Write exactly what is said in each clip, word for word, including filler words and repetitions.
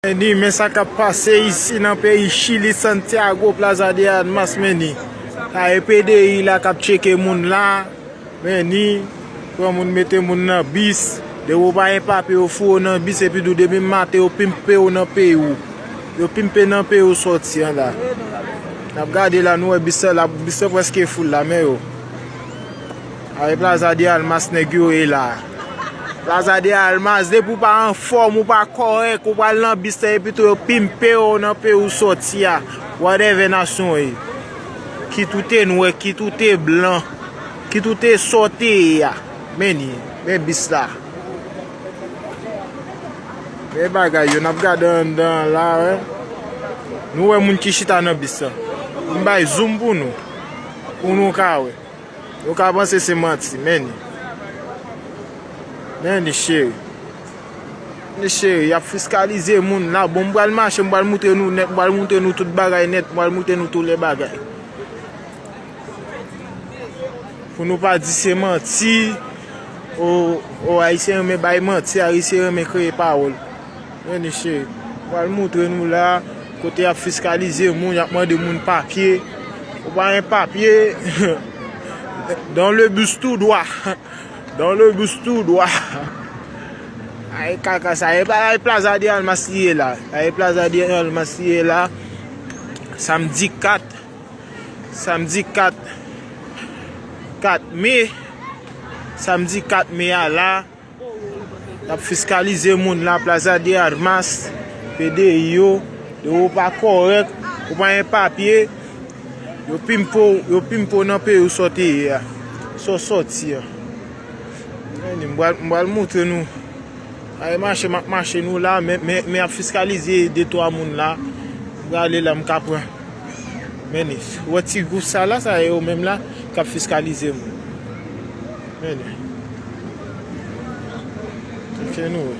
Meni, men sa k ap pase isi nan peyi Chili, Santiago, Plaza de Armas, meni. Sa e P D I la k ap tcheke moun la. Meni, pran moun, mete moun nan bis. Depi w pa gen papye, yo foure w nan bis, epi tou depi maten, yo pimpe w nan peyi w. Yo pimpe nan peyi w sòti an la. N ap gade la, nou wè bis la, bis la prèske foul la, men yo. Ay, Plaza de Armas nèg yo ye la. Plaza de Armas, depi w pa anfòm, ou pa kòrèk, ou pral nan bis la, epi tou yo pimpe w nan peyi w sòti a. Whatever nasyon w ye. Kit ou te nwè, kit ou te blan, kit ou te sa w te ye a. Men li, men bis la. Men bagay yo, n ap gade anndan an la, wè. Nou wè moun ki chita nan bis la. M bay zoom pou nou. Pou nou ka wè. Nou ka panse se manti, men li. Men li, cheri. Men li, cheri, y ap fiskalize moun la. Bon, m pral mache, m pral moutre nou nèt, m pral moutre nou tout bagay nèt, m pral moutre nou tout lè bagay. Pou nou pa di se manti. O, o, Ayisyen renmen bay manti, Ayisyen renmen kreye pawòl. Men li, cheri. M pral moutre nou la, kote y ap fiskalize moun, y ap mande moun papye. Ou pa gen papye, dans le bus tout droit. Dans le bus tout droit. Ay, kaka sa. E pa, e Plaza de Armas li ye la. E Plaza de Armas li ye la. Samdi kat. Samdi kat. Kat me. Samdi kat me a la. Y ap fiskalize moun la, Plaza de Armas, P D I yo, yo pa kòrèk, ou pa gen papye, yo pimpe w, yo pimpe w nan peyi w sòti ye a. Sa w sòti a. Men li, m pral, m pral moutre nou. Ay, mache, m ap mache nou la, men, men, men y ap fiskalize de twa moun la. M prale la, m ka pran. Men li. Ou wè ti gwoup sa la, sa e yo menm la k ap fiskalize moun. Men li. Chèche nou wè.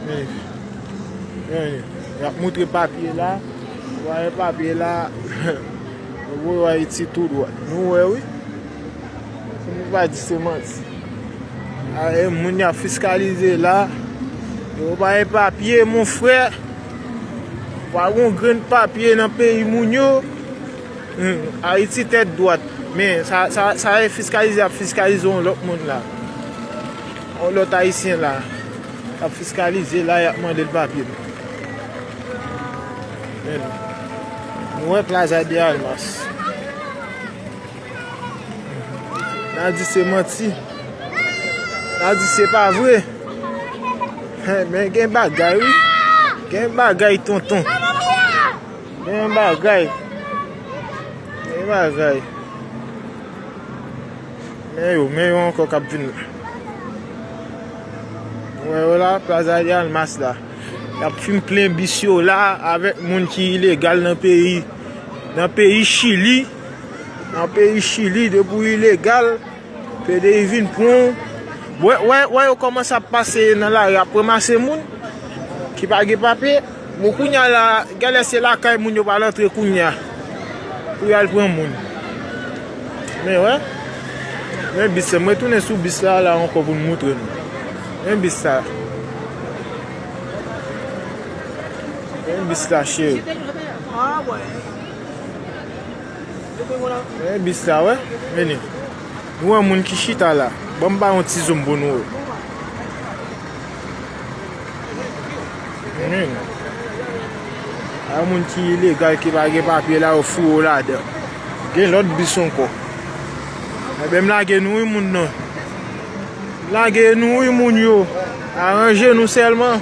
Men li. Men li. Y ap moutre papye la. Ou wè papye la. Yo voye w Ayiti tou dwat. Nou wè wi. Pou nou pa di se manti. A, e moun y ap fiskalize la. Yo pa gen papye, mon frè. Pa gon grenn papye nan peyi moun yo. Hmm, Ayiti tèt dwat. Men, sa, sa, sa e fiskalize, ap fiskalize yon lòt moun la. Yon lòt Ayisyen la. Ap fiskalize la, y ap mande l papye. Men, nou wè Plaza de Armas. N a di se manti. N a di se pa vre. Hen, men gen bagay, wi. Gen bagay, tonton. Gen bagay. Gen bagay. Men yo, men yo ankò k ap vin la. Wè yo la, Plaza de Armas la. Y ap fin plen bis yo la avèk moun ki ilegal nan peyi, nan peyi Chili. Nan peyi Chili, depi w ilegal, P D I vin pran w. Wè, wè, wè yo kòmanse ap pase nan lari ap ranmase moun ki pa gen papye. Bon, kounye a la, genlè se lakay moun yo pral antre kounye a pou y al pran moun. Men wè, men bis la, mwen tounen sou bis la la ankò pou m moutre nou. Men bis la. Men bis la, cheri. Men bis la, wè. Men li. Nou wè moun ki chita la. Ban m ba yon ti zoom pou nou wè. Hmm. A moun ki ilegal, ki pa gen papye la, yo foure w ladan. Gen lòt bis ankò. Enben, m lage nou wi, moun nan. M lage nou wi, moun yo. Aranje nou sèlman.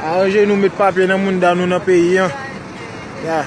Aranje nou, met papye nan mounda nou nan peyi an. Ya.